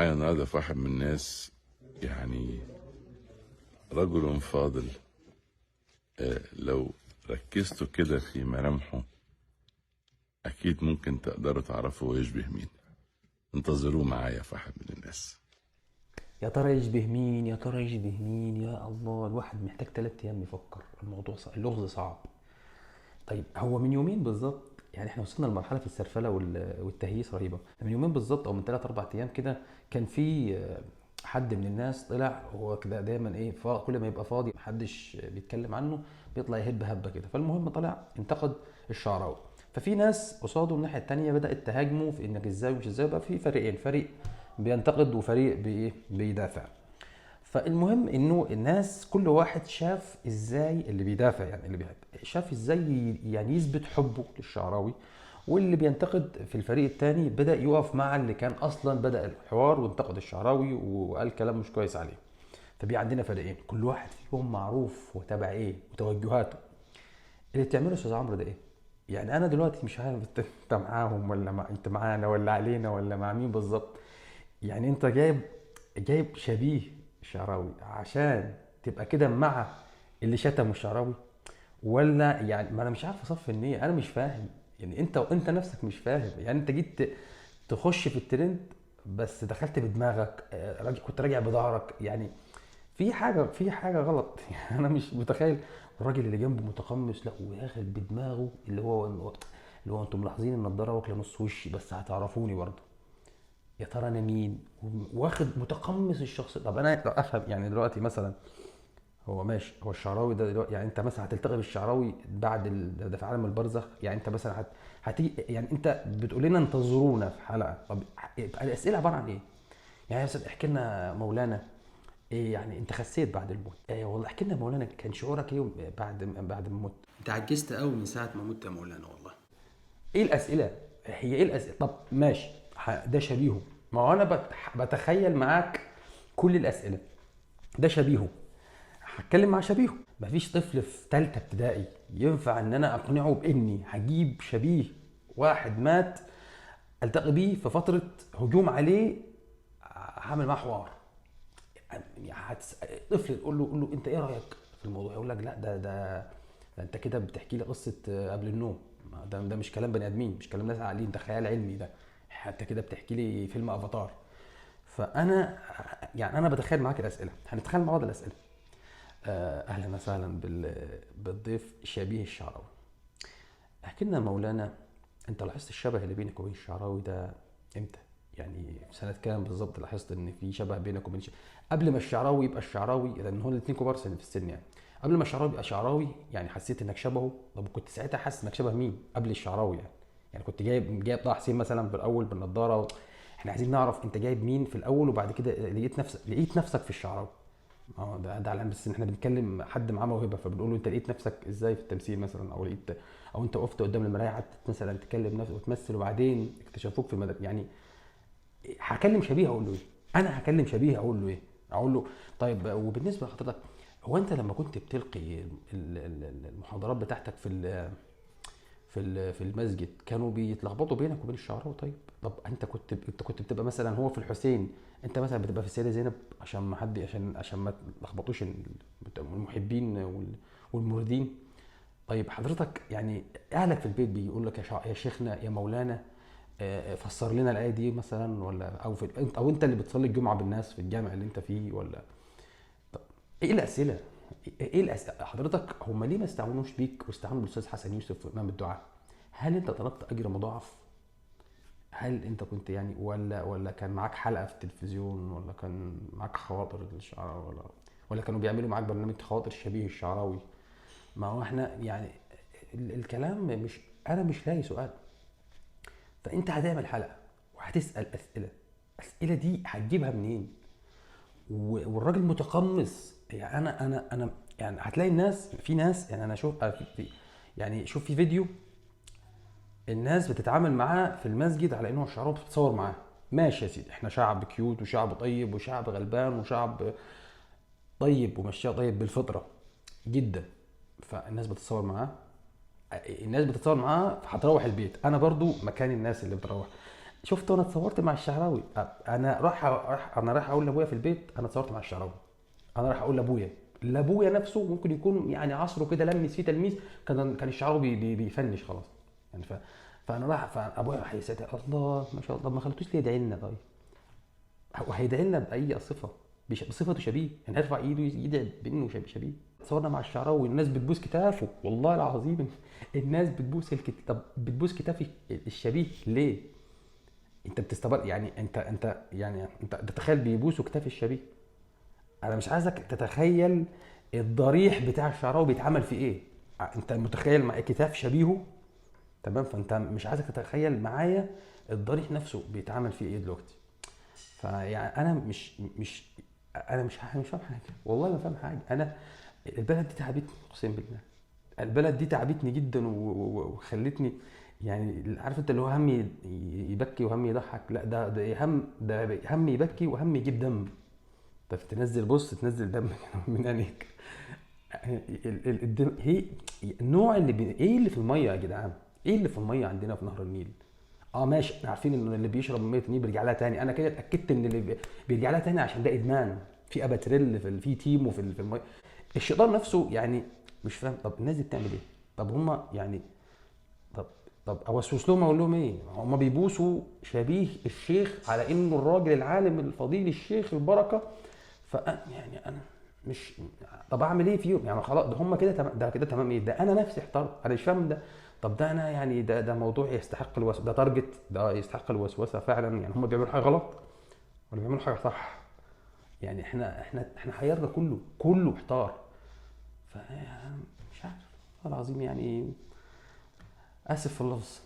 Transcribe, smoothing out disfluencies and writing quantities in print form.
معايا النهارده في واحد من الناس، يعني رجل فاضل. لو ركزتوا كده في ملامحه أكيد ممكن تقدروا تعرفوا هو يشبه مين. انتظروه معايا في واحد من الناس. يا ترى يشبه مين؟ يا ترى يشبه مين؟ يا الله، الواحد محتاج 3 ايام يفكر. الموضوع صعب، اللغز صعب. طيب هو من يومين بالظبط، يعني احنا وصلنا لمرحلة في السرفله والتهييس رهيبة. من يومين بالظبط او من 3 4 ايام كده، كان في حد من الناس طلع، هو كده دايما ايه، كل ما يبقى فاضي محدش بيتكلم عنه بيطلع يهب هبه كده. فالمهم طلع انتقد الشعراوي، ففي ناس قصاده الناحية الثانية بدات تهاجمه في انك ازاي ومش ازاي. بقى في فريقين، فريق بينتقد وفريق بيدافع. فالمهم انه الناس كل واحد شاف ازاي اللي بيدافع، يعني اللي بيحب، شاف ازاي يعني يثبت حبه للشعراوي، واللي بينتقد في الفريق الثاني بدأ يقف مع اللي كان اصلا بدأ الحوار وانتقد الشعراوي وقال كلام مش كويس عليه. فبي عندنا فريقين، كل واحد فيهم معروف وتابع ايه وتوجهاته. اللي بتعمله استاذ عمرو ده ايه؟ يعني انا دلوقتي مش عارف انت معاهم ولا انت معانا ولا علينا ولا مع مين بالظبط. يعني انت جايب شبيه الشعراوي عشان تبقى كده مع اللي شتمه الشعراوي، ولا يعني ما انا مش عارف اصفي النية، انا مش فاهم. يعني انت نفسك مش فاهم. يعني انت جيت تخش في الترند بس دخلت بدماغك، كنت راجع بظهرك. يعني في حاجة غلط. يعني انا مش متخيل الراجل اللي جنبه متقمص، لا وياخد بدماغه اللي هو انتم ملاحظين النضارة واكله نص وشي بس هتعرفوني برضه، يا ترى انا مين؟ واخد متقمص الشخص. طب انا افهم يعني دلوقتي مثلا هو ماشي، هو الشعراوي ده دلوقتي، يعني انت مثلا هتلتقي بالشعراوي بعد ده في عالم البرزخ. يعني انت مثلا هتيجي، يعني انت بتقول لنا انتظرونا في حلقة. طب الاسئلة عبارة عن ايه؟ يعني مثلا احكي لنا مولانا ايه، يعني انت خسيت بعد الموت؟ ايه والله احكي لنا مولانا كان شعورك ايه بعد ما مت؟ انت عجزت قوي من ساعة ما مت يا مولانا والله. ايه الاسئلة؟ هي ايه الاسئلة؟ طب ماشي، ده شبيهه. ما هو انا بتخيل معاك كل الاسئلة، ده شبيهه، هتكلم مع شبيهه. مفيش طفل في ثالثة ابتدائي ينفع ان انا اقنعه باني هجيب شبيه واحد مات التقي بيه في فترة هجوم عليه هعمل معاه حوار. يعني طفل تقول له، قول له انت ايه رايك في الموضوع؟ يقول لك لا ده انت كده بتحكي لي قصة قبل النوم، ده مش كلام بني ادمين، مش كلام ناس عاقلين، ده خيال علمي، ده انت كده بتحكي لي فيلم افاتار. فانا يعني انا بتخيل معاك الاسئلة، هنتخيل مع بعض الاسئلة. اهلا وسهلا بالضيف شبيه الشعراوي. احكي لنا مولانا، انت لاحظت الشبه اللي بينك وبين الشعراوي ده امتى؟ يعني في سنة كام بالظبط لاحظت ان في شبه بينك وبين قبل ما الشعراوي يبقى الشعراوي، لان هو الاثنين كبار سن في السن، يعني قبل ما الشعراوي يبقى شعراوي يعني حسيت انك شبهه؟ طب كنت ساعتها حاسس انك شبه مين قبل الشعراوي؟ يعني كنت جايب طه حسين مثلا في الاول بالنضاره احنا عايزين نعرف انت جايب مين في الاول، وبعد كده لقيت نفسك في الشعراوي. ده على بس احنا بنتكلم حد معاه موهبة، فبنقول له انت لقيت نفسك ازاي في التمثيل مثلا، او لقيت، او انت وقفت قدام المراية قعدت مثلا تكلم نفسك وتمثل وبعدين اكتشفوك في المدرسة. يعني هكلم شبيه اقول له ايه؟ انا هكلم شبيه اقول له ايه؟ اقول له طيب وبالنسبة لحضرتك، هو انت لما كنت بتلقي المحاضرات بتاعتك في المسجد كانوا بيتلخبطوا بينك وبين الشعراوي؟ طيب طب انت كنت بتبقى مثلا هو في الحسين، انت مثلا بتبقى في السيدة زينب عشان ما حد، عشان ما تلخبطوش المحبين والموردين. طيب حضرتك يعني اهلك في البيت بيقول لك يا شيخنا يا مولانا، فسر لنا الايه دي مثلا، ولا او في انت، او انت اللي بتصلي الجمعة بالناس في الجامع اللي انت فيه، ولا طب ايه الاسئلة؟ ايه الاسئلة حضرتك؟ هم ليه ما استعانوش بيك واستعانوا بالاستاذ حسن يوسف امام الدعاء؟ هل انت طلبت اجر مضاعف؟ هل انت كنت يعني ولا كان معاك حلقة في التلفزيون، ولا كان معاك خواطر الشعراوي، ولا كانوا بيعملوا معاك برنامج خواطر شبيه الشعراوي؟ ما هو احنا يعني الكلام مش، انا مش لاقي سؤال. فانت هتعمل حلقة وهتسال اسئلة، الاسئلة دي هتجيبها منين؟ والراجل متقمص. يعني انا يعني هتلاقي الناس، في ناس يعني انا اشوف في، يعني شوف في فيديو الناس بتتعامل معاه في المسجد على انه الشعراوي، بتتصور معاه. ماشي يا سيدي، احنا شعب كيوت وشعب طيب وشعب غلبان وشعب طيب ومشاه طيب بالفطرة جدا، فالناس بتتصور معاه، الناس بتتصور معاه، فهتروح البيت. انا برضو مكان الناس اللي بتروح، شفت انا اتصورت مع الشعراوي. انا راح انا راح اقول لابويا في البيت انا اتصورت مع الشعراوي. انا راح اقول لابويا نفسه ممكن يكون يعني عصره كده لمس فيه تلميذ، كان الشعراوي بيفنش خلاص يعني. فانا راح، فابويا هيساعد الله ما شاء الله، ما خلتوش ليه يدعي لنا؟ طيب هو هيدعي لنا باي صفة؟ بصفته شبيه يعني، هيرفع ايده يدعي بانه شبيه. اتصورنا مع الشعراوي والناس بتبوس كتافه، والله العظيم الناس بتبوس طب بتبوس كتاف الشبيه ليه؟ انت بتستبر يعني، انت يعني انت تتخيل بيبوسوا كتاف الشبيه؟ انا مش عايزك تتخيل الضريح بتاع الشعراوي بيتعمل فيه ايه. انت متخيل مع كتاف شبيهه؟ تمام. فانت مش عايزك تتخيل معايا الضريح نفسه بيتعمل فيه ايه دلوقتي. فيعني انا مش مش انا مش مش فاهم حاجة، والله ما فاهم حاجة. انا البلد دي تعبتني، اقسم بالله البلد دي تعبتني جدا وخلتني يعني عارف انت اللي هو هم يبكي وهم يضحك، لا ده هم، ده هم يبكي وهم يجيب دم. طب تنزل، بص تنزل دم من عينيك. الدم هي النوع اللي ايه اللي في المية يا جدعان؟ ايه اللي في المية عندنا في نهر النيل؟ ماشي، احنا عارفين ان اللي بيشرب من مية النيل بيرجع لها تاني. انا كده اتاكدت ان اللي بيرجع لها تاني عشان ده ادمان، في اباتريل، في تيمو، في المية. الشيطان نفسه يعني مش فاهم. طب الناس دي بتعمل ايه؟ طب هم يعني طب اوسوس لهم اقول لهم ايه؟ هم بيبوسوا شبيه الشيخ على انه الراجل العالم الفضيل الشيخ البركة. ف يعني انا مش، طب اعمل ايه فيهم يعني؟ خلاص ده هم كده تمام، ده كده تمام. ايه ده؟ انا نفسي احترت، انا مش فاهم ده. طب ده انا يعني ده موضوع يستحق الوسوسة، ده تارجت، ده يستحق الوسوسة فعلا. يعني هم بيعملوا حاجة غلط ولا بيعملوا حاجة صح؟ يعني احنا حيرنا، كله احتار. ف مش عارف والله العظيم يعني، اسف في اللفظ.